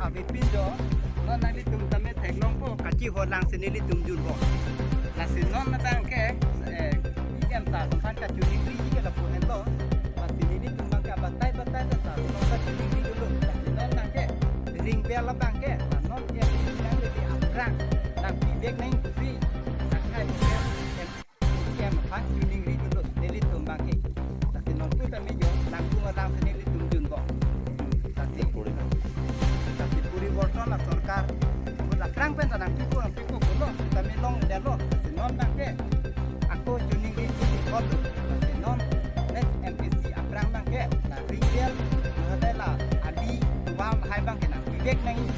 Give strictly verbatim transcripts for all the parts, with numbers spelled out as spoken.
Abipin jo, non nanglitum tame theklongpo, kachiho lang si nelitum junbom. Lasi non abang ke, eh, E M sir aphan kachiningri ke lapu henlo. Lasi nelitum abang ke abatai batai ta sir, non kachiningri dolo. Lasi non abang ke, ring bell abang ke, la non ke, nang lele aphrang, nangpivek nangji, nang kai bukan, E M aphan chiningri dolo, nelitum abang ke. Lasi non pu tame jo, nangkung alang si nelitum junbom. Lasi, lasi poriborton asorkar, aphrang pen ta nangpipo, nangpipo pulo, tame longledetlo, lasi non abang ke. Ako chiningri dolo, lasi non, next M P C aphrang abang ke, la ring bell, la ali, tovar lahai abang ke nangpivek nangji.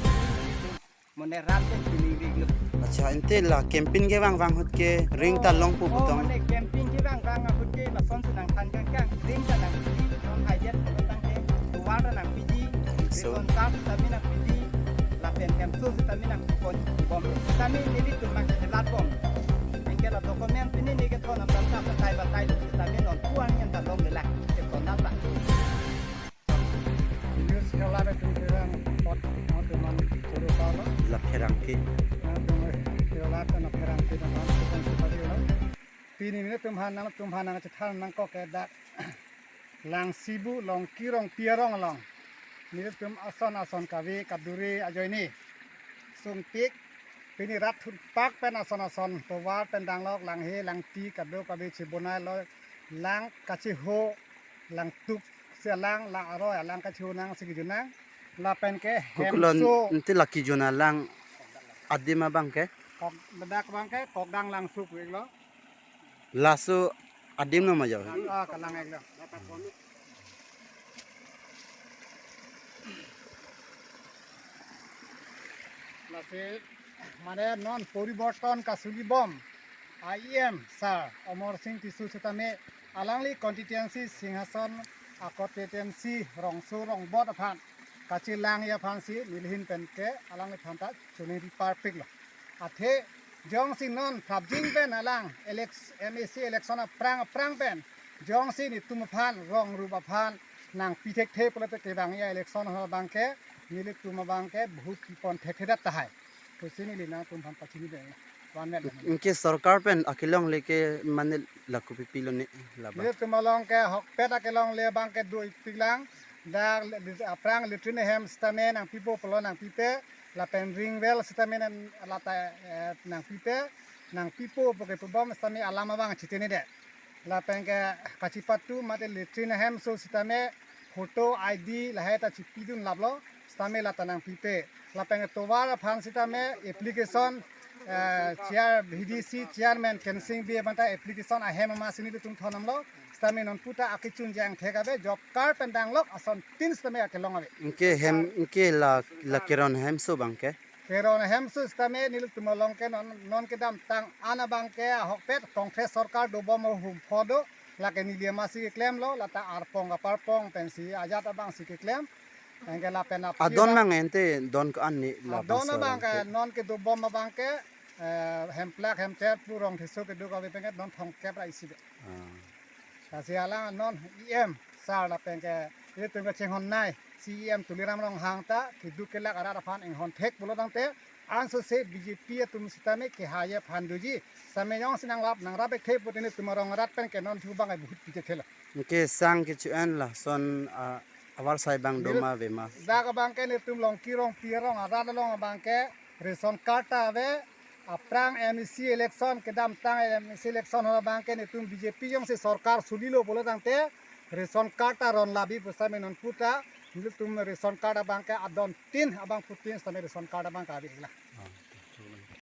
Mane rat pen chiningri lo. Acha, ante la campaign kevang vang ahut ke ring ta longpo putong. Oh, mane campaign kevang vang ahut ke lason si nangthan kangkang, ring ta nangpiji, non haidet tangte, tovar ta nangpiji, so, ration card ta nangpiji, lapen hemso sitame nangpon bom. Sitame nelitum abang ke chelatbom. Anke la document pini neke thon aphan ta batai batai sitame non puan yang ta longlelang. Ke thon nata. News yola de tum pherang pot, na tum man choro palo. La pherangke. Na tum yola de na pherangke na man tum sepadi yola. Pini netum aphan nang, tum aphan nangchethan nangkok ke dak Langsibu Longki Rongpi arong along. Netum ason ason kave kadure ajoine sungpik. Pini rat thunpak pen ason ason tovar pen danglok, langhe langti kadokave chibonai lo, lang kachiho, langtuk si alang, lang aroi alang kachiho nangsi kejun nang. Lapen ke koklon hemso, ante la kejun alang adim abang ke? Kok, bedak abang ke Kokdang Langso pu-iklo. Laso adim no ma jo? Ah, kalang-iklo. Lasi mane non poriborton kasulibom E M sir Amarsing Tisso sitame alangli constituency Singhason a-constituency rongso rongbot aphan kachelangji aphan si nelihin pen ke alangliphan ta chiningri parpiklo. Athe jongsi non prapjin pen alang elec-, M A C election aphrang aphrang pen jongsi netum aphan rong rup aphan nangpi thekthe pulote kevangji a-election ahut abang ke nelitum abang ke vote pipon thekthedet tahai. Pusi neli nangtum aphan pachini deng. One minute. Anke sorkar pen akelongle ke mane la kopi pilo ne laba? Nelitum along ke ahokpet akelongle abang ke do-ikpiklang. Dak le-, aphrang latrine ahem sitame nangpipo pulo nangpipe. Lapen ring well sitame nang lata, eh, nangpipe. Nangpipo pu ke pubom sitame alam abang chitenede. Lapen ke kachipatu mate latrine ahemso sitame photo, I D lahai ta chipidun laplo, sitame lata nangpipe. Lapen ke tovar aphan sitame application, eh, chair, V D C chairman Kensing Bey aphan ta application ahem amatsi nelitum thondamlo, sitame non puta akechun jangthek ave, job card pen danglok asontin sitame akelong ave. Anke hem, anke la, la Kiron hemso abang ke? Kiron hemso sitame nelitum along ke non, non kedamtang an abang ke ahokpet Congress sorkar dobom ahum pho do, lake neli amatsi keklemlo, lata arpong kaparpong pensi ajat abangsi keklem. Anke lapen aphi adon abang nang ante don ko-an ne la adon bangso abang ke ke? Non kedobom abang ke, eh, hemplak hemther pu rong theso keduk ave pen ke don thomkep ra isi de. Ah. Lasi alang non E M sir lapen ke ilitum kachinghon nai C E M Tuliram Ronghang ta keduk kelak arat aphan inghon thek pulo tangte ansose B J P atum sitame kehai aphan doji. Sitame jongsi nangrap, nangrap thekthe pute netum arong arat pen ke non thu abang ke vote pi thekthelo. Anke sang kecho-en lason, ah, avarsai abang doma vema? Dak abang ke netum Longki Rongpi arong arat along abang ke ration card ta ave, aphrang M A C election, kedamtang M A C election ahut abang ke netum B J P jongsi sorkar sulilo pulo tangte ration card ta ron labi pu sitame non puta, netum ration card abang ke adontin abangphutin sitame ration card abang ke ave lang.